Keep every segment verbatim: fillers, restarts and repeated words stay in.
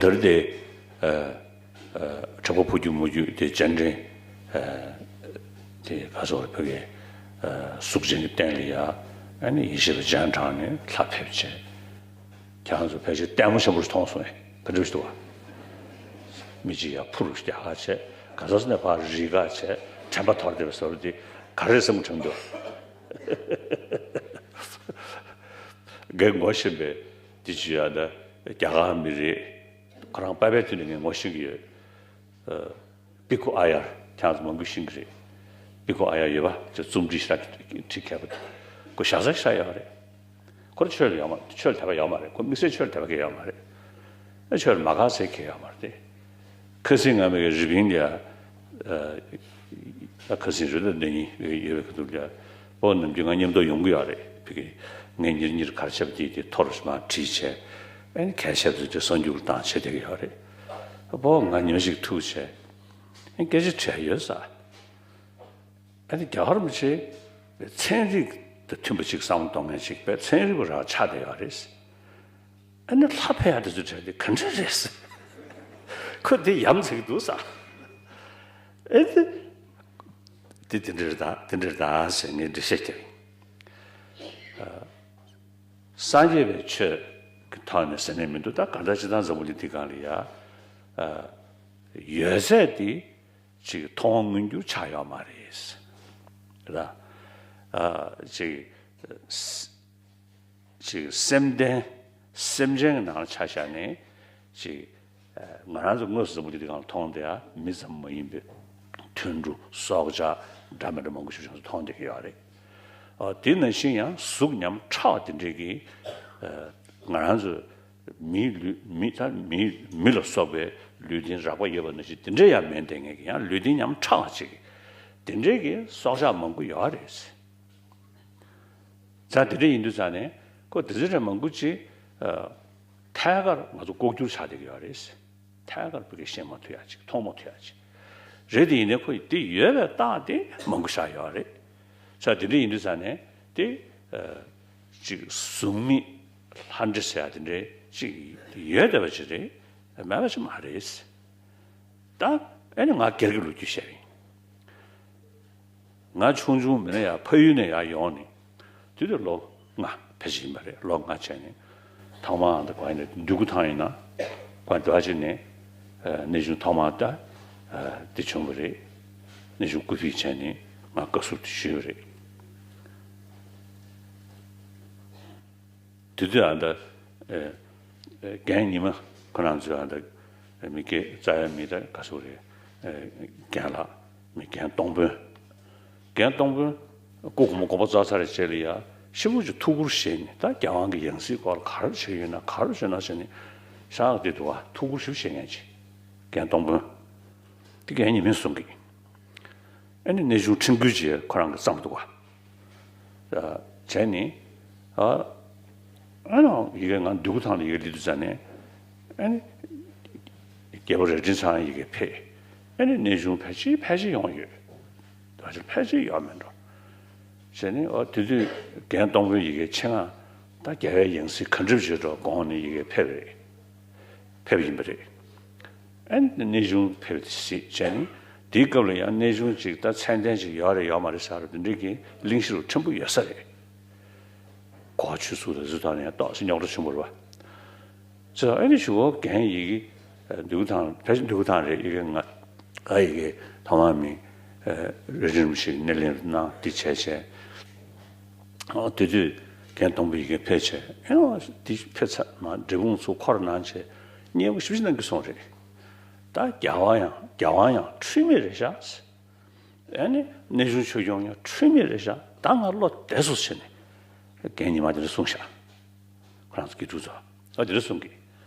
དེར་དེ་ཨ་ཨ་དྲེག་པ་ཕོ་རྒྱུད་མོ་རྒྱུད་དེ་སྤྱན་འདྲེན་ཨ་དེ་ག་སོགས་ཕ་གི་ཨ་གཟུགས་ཅན་གྱི་རྟེན་ལ་ཡ་ཨ་ནི་ཡེ་ཤེས་པ་སྤྱན་དྲངས་ནས་ལྷ་ཕེབས་བྱས། ཁྱེད་རང་ཚོ་ཕལ་ཆེར་ལྟད་མོ་ཆེན་པོ་ཞིག་མཐོང་སོང་ངས། དེ་འདྲ་ཞིག་འདུག་བ། མི་གཅིག་ཡར་འཕུར་རྒྱག་ག་བྱས། ག་ས་ས་ནས་ཕར་རིལ་ག་བྱས། དྲན་པ་དོར་བསྡད་པའི་བཟོ་འདྲ་འདི་ག་རེ་བསམ་དྲན་འདུག། རྒན་ངོ་ཤེས་པའི་འདི་ཅི་ཡ་ད་རྒྱ་གར་མི་རེད། ཁོ་རང་པ་ཕའི་དུས་ནས་ངས་ངོ་ཤེས་ཀྱི་ཡོད། ཨ། པི་ཁུ་ཨ་ཡར་ཁྱེད་ཚོ་མང་པོས་ཤེས་ཀྱི་རེད། པི་ཁུ་ཨ་ཡར་ཡོད་པ་ཅིག་རྩོམ་སྒྲིག་ཞེ་དྲག་བྲིས་མཁས་པ་འདུག། ཁོ་ཞྭ་ཚ་ཞིག་ཡོད་རེད། ཁོ་ཆོས་ལ་ཡོད་མ་ཆོས་ལ་དད་པ་ཡོད་མ་རེད། ཁོ་དམིགས་བསལ་ཆོས་ལ་དད་པ་གང་ཡང་ཡོད་མ་རེད། ཨ་ཆོས་ལ་མ་དགའ་ཟེར་མཁན་ཡོད་མ་རེད་དེ། ཁ་སང་ང་མི་གི་རི་པིན་ལ་ཡ། ཨ་ཁ་སང་རེད་ད་འདི་ཉིན་ཡོད་པའི་ཁ་ཐུག་ལ་ཡ། སྤོ་ནམ་རྒྱུན་ང་མཉམ་དུ་ཡོང་གི་ཡོད་རེད། ཕ་གི་ངས་ཉིན་རེ་ཉིན་རེ་ག་རེ་བྱས་པ་དེ་དེ་ཐོ་རུ་མར་བྲིས་བྱས། ཨ་ནི་གལ་ཆེ་བ་ཚོ་དེ་གསར་འགྱུར་བཏང་བྱས་བསྡད་ཀྱི་ཡོད་རེད། སྤོ་ང་ཉོན་ཞིག་ཐུག་བྱས། ཨ་ནི་སྐད་ཆ་དྲིས་ཡོད་ས། ཨ་ནི་རྒྱལ་བ་རིན་པོ་ཆེ་ཚན་རིག་དང་མཐུན་པ་ཅིག་བསམ་བློ་གཏོང་མཁན་ཅིག་པས་ཚན་རིག་པ་རང་ཆགས་བསྡད་ཡོད་རེད། ཨ་ནི་ལྷ་ཕེབས་ཡག་དེ་ཚོ་དྲན་དེ་ག་འདྲ་རེད་ཟེར། ཁོ་དེ་ཡ་མཚན་གྱི་འདུག་ས། ཨེ་དེ། དེ་དེ་འདྲ་རེད་ད་དེ་འདྲ་རེད་ད་ཟེར་ངས་འགྲེལ་བཤད་རྒྱབ་ཡིན། ཨ། སངས་རྒྱས་པའི་ཆོས་ཀྱི་ཐོག་ནས་ཟེར་ནས་མི་འདུག། ད་གང་ལྟར་སྤྱིར་བཏང་འཛམ་བུ་གླིང་འདི་སྒང་ལ་ཡ། ཨ། ཡོད་ཚད་དེ་ཅིག་མཐོང་བ་མངོན་གྱུར་ཆགས་ཡོད་མ་རེད། རེད་ད། ཨ། ཅིག་ཅིག་སེམས་ལྡན་སེམས་ཅན་གྱི་ནང་ལ་ཆ་བཞག་ནས་ཅིག་ཨ་ང་རང་ཚོ་དངོས་སུ་འཛམ་བུ་གླིང་འདི་སྒང་ལ་མཐོང་བསྡད་ཡ་མི་ཙམ་མ་ཡིན་པའི་དུད་འགྲོ་སྲོག་ཆགས་འདྲ་མི་འདྲ་མང་པོ་ཞིག་ང་ཚོ་མཐོང་བསྡད་ཀྱི་ཡོད་རེད། ཨ་དེ་ནང་བཞིན་ཡང་གཟུགས་ཉམས་ཕྲ་བ་དེ་འདྲས་ཀྱི་ཨ་ང་རང་ཚོ་མིའི་ལུས་མི་ད་མི་མི་ལ་སོགས་པའི་ལུས་རྟེན་རགས་པ་ཡོད་པ་ནང་བཞིན་དེ་འདྲས་ཡང་མེད་བསྡད་མཁན་གྱི་ཡང་ལུས་རྟེན་ཉམས་ཕྲ་བ་ཅིག་དེ་འདྲས་ཀྱི་སྲོག་ཆགས་མང་པོ་ཡོད་རེད། ད་དེ་འདྲ་ཡིན་དུས་ཙང་ནས་ཁོ་དེ་ཚོ་རེ་མང་པོ་ཅིག་ཨ་ཐད་ཀར་ང་ཚོ་ལྐོག་གྱུར་ཆགས་བསྡད་ཀྱི་ཡོད་རེད། ཐད་ཀར་བོད་སྐད་བཤད་མ་ཐུབ་ཡག་ཅིག་མཐོང་མ་ཐུབ་ཡག་ཅིག་རེད། དེ་ཡིན་ནའི་ཁོ་དེ་ཡོད་པའི་རྟགས་དེ་མང་པོ་ཞིག་ཡོད་རེད། ས་དེ་འདྲ་ཡིན་དུས་ཙང་ནས་དེ་ཨ་ཅིག་གཟུགས་མེད་ལྷ་འདྲེ་ཟེར་ཡག་དེ་འདྲ་ཅིག་ཡོད་བསྡད་པ་ཅིག་རེད། མེད་པ་ཅིག་མ་རེད། ད་ཨེ་ནི་ང་སྒེར་གྱི་ལོ་རྒྱུས་བཤད་ཡིན། ང་ཆུང་ཆུང་མིན་ན་ཡང་ཕ་ཡུལ་ནས་ཡར་ཡོང་ནས་དུས་དེར་ལོ་ལྔ་ཕལ་ཆེར་ཡིན་པ་རེད། ལོ་ལྔ་བྱས་ནས་ཐོག་མར་འདི་ག་ཡིན་ན་འདོད་རྒུ་ཐང་ཡིན་ན་ག་འདྲ་བྱས་ནས་གནས་ཆུང་ཐོག་མར་ད་འདི་བྱུང་བ་རེད། གནས་ཆུང་སྐུ་ཕེབས་བྱས་ནས་ང་བཀའ་ཟུར་དུ་ཞུས་པ་རེད། དེ་དུས་ཨ་ད་ཨེ་ཨེ་རྒན་ཉི་མ་ཁོ་རང་ཚོས་ཨ་ད་མི་སྐད་རྩ་ཡ་མི་ད་ག་ཚོད་རེད། ཨེ་རྒན་ལགས་མི་རྒན་སྟོང་དཔོན། རྒན་སྟོང་དཔོན་སྐུ་གོང་མ་དགོངས་པ་རྫོགས་ཚར་རྗེས་ལ་ཡ་ཤི་བོ་ཅིག་ཐུགས་ཁུར་བཞེས་ནས་ད་རྒྱལ་དབང་གི་ཡང་སྲིད་སྐོར་ལ་ག་རེ་བྱེད་ཀྱི་ཡོད་ན་ག་རེ་བྱེད་ན་བྱས་ནས་ཤག་དེ་འདུག་བ། ཐུགས་ཁུར་ཞིབ་བཞེས་མཁན་ཅིག་རྒན་སྟོང་དཔོན། དེ་རྒན་ཉི་མས་གསུང་གི། ཨ་ནི་གནས་ཆུང་ཁྲིམས་ཀུན་གྱིས་ཁོ་རང་གི་བརྩམས་འདུག་ག་བྱས་ནི། ཨ་ཨ་ནི་ཡི་གེ་ང་འདོད་རྒུ་ཐང་ལ་ཡི་གེ་སླེབས་དུས་ཙ་ནས། ཨ་ནི་རྒྱལ་པོ་རྭ་སྒྲེང་ཚང་ཡི་གེ་ཕེབས། ཨ་ནི་གནས་ཆུང་ཕལ་ཆེར་ཕལ་ཆེར་ཡོང་ཡོད། ད་ཆ་ཕལ་ཆེར་ཡོད་མེད་འགྲོ། བྱས་ནི་ཨ་དེ་དུས་རྒན་སྟོང་དཔོན་ཡི་གེ་ཆེད་མངགས་ད་རྒྱལ་བའི་ཡང་སྲིད་ག་འགྲུབ་བྱེད་འགྲོ་དགོངས་ནས་ཡི་གེ་ཕེབས་རེད། ཕེབས་ཡིན་པ་རེད། ཨ་ནི་གནས་ཆུང་ཕེབས་ཏེ་གཟིགས་བྱས་ནི། དེའི་སྐབས་ལ་ཡང་གནས་ཆུང་ཅིག་ད་མཚན་ལྡན་ཅིག་ཡོད་རེད་ཡོད་མ་རེད་ཟེར་ར་དེ་འདྲའི་གི་གླེང་གཞི་རུ་ཕྲན་བུ་ཡོད་ས་རེད། གོ་ཆུ་ཚུགས་དང་ཚུགས་ཐག་ནས་ཏོག་ཙམ་རྙོག་དྲ་ཆེན་པོ་རེད་བ། ཙི་ཨ་ནི་ཞུ་བོ་རྒན་ཡི་གེ་འདུག་ཐང་ཕལ་ཆེར་འདུག་ཐང་རེད། ཡི་གེ་ང་ཨ་ཡི་གེ་ཐོག་མ་མི་རེ་རིམ་ཞིག་སྣེ་ལེན་གནང་དེ་བྱས་བྱས། ཨོ་དེ་དུས་རྒན་སྟོང་དཔོན་ཡི་གེ་ཕེབས་བྱས་ཨེ་ཨོ་དེ་ཕེབས་ཚར་མ་འབྲས་སྤུངས་ཚུར་འཁོར་གནང་བྱས་སྙན་པོ་ཞེ་པོ་ཅིག་གནང་གི་སོང་རེད། ད་རྒྱལ་བ་ཡང་རྒྱལ་དབང་ཡང་འཁྲུལ་མེད་རེད་ཤག་ཨ་ནི་གནས་ཆུང་ཆོས་སྐྱོང་ཡང་འཁྲུལ་མེད་རེད་ཤག་ད་ང་བློ་བདེ་སོང་ཟེར་ནས་རྒན་ཉི་མ་དེ་འདྲ་གསུངས་ཤག་ཁོ་རང་ཚོ་དགེ་ཕྲུག་ཚོ་ཨ་དེ་འདྲ་གསུང་གི།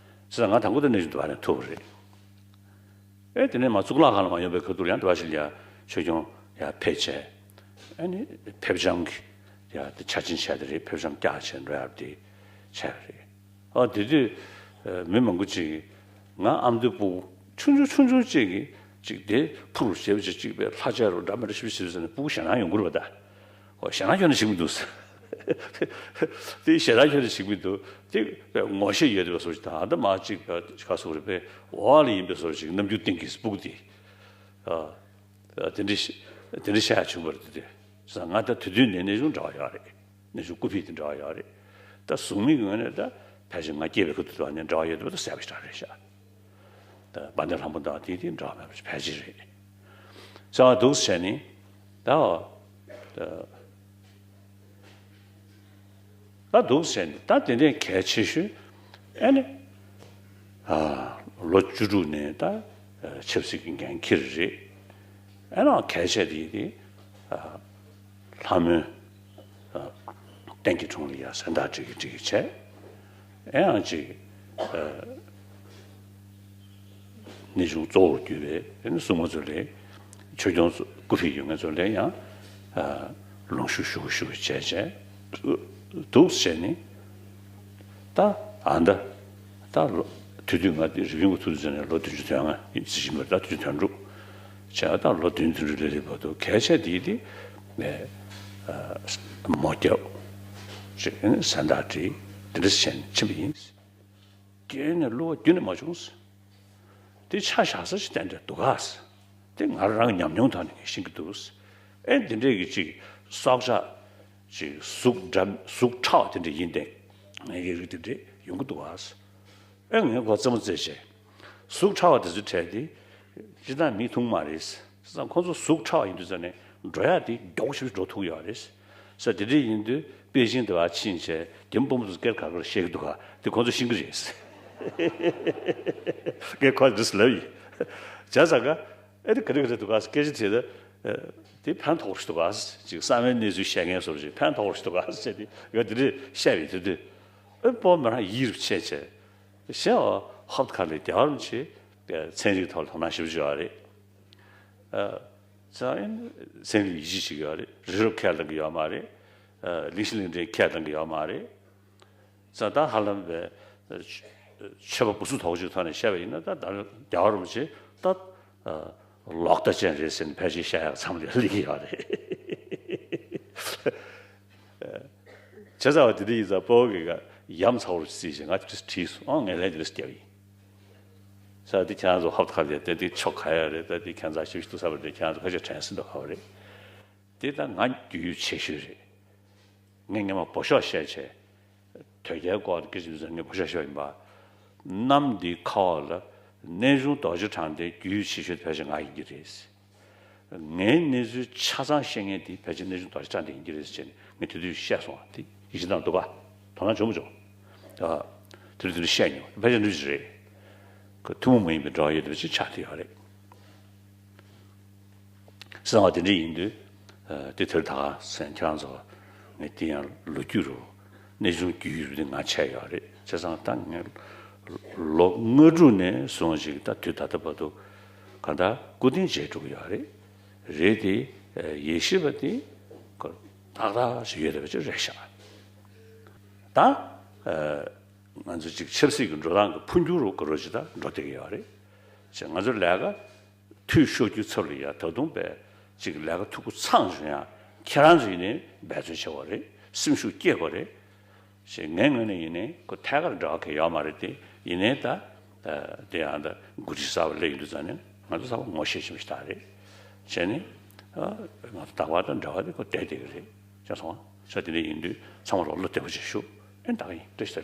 ཟེར་ང་དང་པོ་དེ་གནས་ཆུང་དུ་བ་ནས་ཐུག་པ་རེད། ཨེ་དེ་ནས་མ་གཙུག་ལག་ཁང་ལ་མ་ཡོང་པའི་ཁ་ཐུག་ཡང་དུ་བ་ཞིག་ལ་ཡ་ཆོས་སྐྱོང་ཡ་ཕེབས་བྱས། ཨ་ནི་ཕེབས་བྱང་གི་ཡ་དེ་ཆ་ཆེན་བྱས་དེ་རེད། ཕེབས་བྱང་བཀྱག་བྱས་འགྲོ་ཡ་དེ་བྱས་པ་རེད། ཨ་དེ་དུས་མི་མང་པོ་ཅིག་གིས་ང་ཨ་མདོའི་སྤུ་གུ་ཆུང་ཆུང་ཆུང་ཆུང་ཅིག་གིས་ཅིག་དེ་ཕུར་ཞེ་པོ་ཅིག་ཅིག་པའི་ལྷ་ཆས་རུ་འདྲ་མི་འདྲ་ཞིབ་ཞིབ་ཟེར་ནས་སྤུ་གུ་ཞེད་སྣང་ཡོང་གི་རེད་པ། ད་ཨོ་ཞེད་སྣང་ཁྱོན་ནས་ཞིག་མི་འདུག་ཟེར། དེ་ཞེ་དྲག་ཁྱོད་ཀྱིས་ཤེས་ཀྱི་མི་འདུག་དེ་ངོ་ཤེས་ཡོད་པའི་བཟོ་ཞིག་དང་། ཨ་ད་མ་གཅིག་ག་སོགས་རེད་པས། འོག་ལ་ཡིན་པའི་བཟོ་ཞིག་རྣམ་འགྱུར་སྟེང་གི་སྤུ་གུ་དེ། ཨ། དེ་འདྲ་དེ་འདྲ་བཤད་ཡ་བྱུང་བ་རེད། དེ་དེ་ང་ད་དེ་དུས་ནས་གནས་ཆུང་འདྲ་བ་ཡོད་རེད། གནས་ཆུང་སྐུ་ཕེབས་དེ་འདྲ་བ་ཡོད་རེད། ད་གཟུགས་མེད་ཀྱི་ངོས་ནས་ད་ཕལ་ཆེར་ང་སྐྱེས་པའི་ཁ་ཐུག་དེ་བ་ནས་འདྲ་བ་ཡོད་པ་ད་གསལ་པོ་ཞེ་དྲག་རེད་ཤག་ད་དཔལ་ལྡན་ལྷ་མོ་དང་དེ་དེ་འདྲ་བ་མེད་པ་ཕལ་ཆེར་རེད། ས་བ་འདུག་བྱས་ནས་ད། ད་འདུག་ཟེར་ནས་ད་དེ་འདྲའི་གལ་ཆེ་ཤོས། ཨེ་ནི། ཨ། ལོ་བཅུ་དྲུག་ནས་ད་ཆབ་སྲིད་ཀྱི་འགན་འཁྱེར་རེད། ཨེ་ནི་གལ་ཆེ་དེ་དེ། ཨ། ལྷ་མོའི། ཨ། རྟེན་གྱི་དྲུང་ལ་ཡ་གཟེངས་རྟགས་སྤྲད་ཀྱི་སྤྲད་ཀྱི་བྱས། ཨེ་ཡང་ཅིག་ཨ། གནས་ཆུང་གཙོ་བོར་གྱུར་པའི་ཨེ་ནི་སྲུང་མ་ཚོ་ལས། ཆོས་སྐྱོང་ཚོ་སྐུ་ཕེབས་ཡོད་མཁན་ཚོ་ལས་ཡང་། ཨ། ལུང་ཞུ་ཞུ་ཞུ་བྱས་བྱས། འདུག་བྱས་ནས། ད་ཨ་ད། ད་ལོ། དུས་དུས་ང་དེ་རི་པིན་གྱི་ཐུགས་རྗེ་ནས་ལོ་བདུན་ཅུ་དོན་ལྔ་ཡིན་ཟེར་བཞིན་པར་ད་བདུན་ཅུ་དོན་དྲུག་བྱས། ད་ལོ་བདུན་དོན་དྲུག་ལ་སླེབས་བར་དུ་གལ་ཆེ་དེ་དེ། ཨ། མོ་རྒྱབ། ཅིག་ཨེ་ནི་གཟེངས་རྟགས་སྤྲད། དེ་འདྲ་བྱས་ནས་ཕྱིན་པ་ཡིན། རྒྱུན་ནས་བསླུ་བ་རྒྱུན་ནས་མ་བྱུང་། དེ་ཆ་བཞག་ས་ཞིག་ཏན་ཏན་འདུག་ག་དེ་ང་རང་ཉམས་མྱོང་ཐོག་ནས་ངས་ཤེས་ཀྱི་འདུག་ཨེ་འདི་འདྲས་ཀྱི་ཅིག་སྲོག་ཆགས་ཅིག་གཟུགས་འདྲ་གཟུགས་ཕྲ་བ་དེ་འདྲས་ཡིན་ཏེ། ངའི་རིགས་དེ་འདྲས་ཡོང་གི་འདུག་ག་ཨེ་ངས་ཁོ་རྩེད་མོ་རྩེས་བྱས། གཟུགས་ཕྲ་བ་དེ་ཚོའི་གྲས་དེ་སྤྱིར་བཏང་མིས་མཐོང་མ་རེད། བྱས་ཙང་ཁོ་ཚོ་གཟུགས་ཕྲ་བ་ཡིན་དུས་ཙང་ནས་འགྲོ་ཡག་དེ་མགྱོགས་ཤོས་འགྲོ་ཐུབ་ཡོད་རེད། ས་དེ་འདྲ་ཡིན་དུས་པེ་ཅིང་དེ་བ་ཕྱིན་བྱས་རྒྱ་མི་དཔོན་པོ་ཚོ་སྐད་ག་ག་རེ་བཤད་ཀྱི་འདུག་ག་དེ་ཁོ་ཚོ་ཤེས་ཀྱི་རེད། ངས་ཁོ་འདྲ་ཟེར་ལབ་ཡིན། བྱས་ཙང་ག་ཨེ་དེ་ག་རེ་ག་རེ་འདུག་ག་སྐད་ཆ་དྲིས་ད། དེ་ཕན་ཐོགས་རེད་འདུག་ག་ཅིག་གསང་བའི་གནས་ཚུལ་བཤད་མཁན་བཟོ་འདྲ་ཅིག་ཕན་ཐོགས་རེད་འདུག་ག་ཟེར་ཏེ་ཡ་དེ་འདྲ་བཤད་པའི་དུས་དུས། ཨེ་སྤོ་མི་རང་ཡིད་རུ་ཆད་བྱས། གཞན་ཨོ་ཧོབ་ཁ་ལས་རྒྱལ་བ་རིན་པོ་ཆེ་ཚན་རིག་ཐོག་ལ་དོ་སྣང་ཞེ་པོ་ཅིག་ཡོད་རེད། ཨ། ཙང་ཚན་རིག་ཡིད་ཆེས་བྱེད་ཀྱི་ཡོད་རེད། རི་རབ་ཁས་ལེན་གྱི་ཡོད་མ་རེད། ཨ། གླིང་ཤིང་གླིང་ཕྲན་ཁས་ལེན་གྱི་ཡོད་མ་རེད། ཙང་ད་ཧ་ལམ་པའི་ཆོས་པ་བུ་སུ་དོག་ཅིག་ཐོག་ནས་བཤད་པ་ཡིན་ན་ད་ད་རྒྱལ་བ་རིན་པོ་ཆེ་ད་ལོག་ལྟ་ཅན་རེད་ཟེར་ནས་ཕལ་ཆེར་བཤད་ཡག་མཚམས་ལ་སླེབས་ཀྱི་ཡོད་རེད། བྱས་ཙང་བ་དེ་འདྲ་ཡིན་ཙང་སྤོ་བོ་གིས་ཡ་མཚར་པོ་རེད་ཟེར་བྱས་ང་དེ་དྲིས་སོང་། ཨང་ངས་ལན་དེ་འདྲ་བརྒྱབ་ཡིན། ས་དེ་ཁྱེད་རང་ཚོ་ཧབ་ཁ་ལས་དེ་དེ་ཆོ་ག་ཡ་རེད། ད་དེ་ཁྱེད་ཚོ་ཞིབ་ཏུ་ས་བར་དེ་ཁྱེད་རང་ཚོ་ཁ་ཤས་དྲན་སྲིད་འདུག་ག་བ་རེད། དེ་ད་ང་རྒྱུས་ཡོད་ཆེ་ཤོས་རེད། ངས་སྔན་མ་འབོ་ཤོག་བཤད་བྱས། དོལ་རྒྱལ་སྐོར་དེ་སྐད་ཆ་འདི་ཚོ་ངས་འབོ་ཤོག་བཤད་པ་ཡིན་པ། གནམ་འདིའི་ཁ་འོག་ལ་གནས་ཆུང་རྡོ་རྗེ་འཕྲང་སྡེའི་རྒྱུས་ཡོད་ཆེ་ཤོས་དེ་ཕལ་ཆེར་ང་ཡིན་གྱི་རེད། ངའི་གནས་ཚུལ་ཆ་ཚང་ཤེས་མཁན་དེ་ཕལ་ཆེར་གནས་ཆུང་རྡོ་རྗེ་འཕྲང་སྡེ་ཡིན་གྱི་རེད་ཟེར་བྱས་ནས་ངས་དེ་དུས་བཤད་སོང་བ་དེ་ཡིད་ཆེས་གནང་འདུག་ག་དོ་སྣང་བྱུང་མ་བྱུང་། ཨ། དེ་དུས་དེ་འདྲ་བཤད་མྱོང་། ཕལ་ཆེར་འདི་འདྲ་ཅིག་རེད། ཁོ་ཐུན་མོང་མ་ཡིན་པའི་འབྲེལ་བ་ཡོད་པ་ཅིག་ཆགས་བསྡད་ཡོད་རེད། གསང་བ་དེ་འདྲ་ཡིན་དུས། ཨ། དེ་དེར་ད་ག་སེང་ཁྱེད་རང་ཚོ་ངས་དེ་ཡང་ལོ་རྒྱུས་རུ་གནས་ཆུང་རྒྱུས་ཡོད་པ་དེ་ང་ཆད་ཡོད་རེད། བྱས་ཙང་ད་ངས་ལོ་ལྔ་དྲུག་ནས་བཟུང་ཅིག་ད་དུས་ད་ལྟ་བར་དུ་གང་ལྟར་སྐུ་རྟེན་མཇལ་འགྲོ་གི་ཡོད་རེད། རེད་དེ། ཡེ་ཤེས་པ་དེ་ཏག་ཏག་ཞིག་ཡོད་བསྡད་པ་ཅིག་རེད་ཤག་ད་ང་ཚོ་ཅིག་ཆབ་སྲིད་ཀྱི་འགྲོ་སྟངས་ཀྱི་འཕོ་འགྱུར་རུ་ག་རོ་ཅིག་ད་འགྲོ་བསྡད་ཀྱི་ཡོད་རེད། བྱས་ང་ཚོ་ལས་ཀ་འཐུས་ཤོར་རྒྱུའི་ཚབ་ལ་ཡ་ད་དུང་པས་ཅིག་ལས་ཀ་འཐུས་སྒོ་ཚང་བྱུང་ཡང་ཁྱེད་རང་ཚོ་ཡིན་ནའི་འབད་བརྩོན་བྱེད་དགོས་རེད། སེམས་ཤུགས་སྐྱེད་དགོས་རེད། ཞེས་ངའི་ངོས་ནས་ཡིན་ནའི་ཁོ་ཐད་ཀར་འབྲེལ་བ་གང་ཡང་ཡོད་མ་རེད་དེ། ཡིན་ནའི་ད་དེ་ཡང་ད་འགོ་ཁྲིད་གསར་པ་སླེབས་ཡོང་དུས་ཙང་ནས་ང་ཚོ་གསར་པ་ངོ་ཤེས་ཆེན་པོ་ཞིག་ད་རེད། བྱས་ནས་ང་ཚོ་ད་བར་དུ་འབྲེལ་བ་དེ་ཁོ་བསྡད་བསྡད་ཀྱི་རེད། ཅེས་སོང་ས་དེ་འདྲ་ཡིན་དུས་ཚང་མ་ལ་བློ་བདེ་པོ་ཅིག་ཞུ། ཨེ་ད་ག་ཡིན། བཀྲ་ཤིས་བདེ་ལེགས།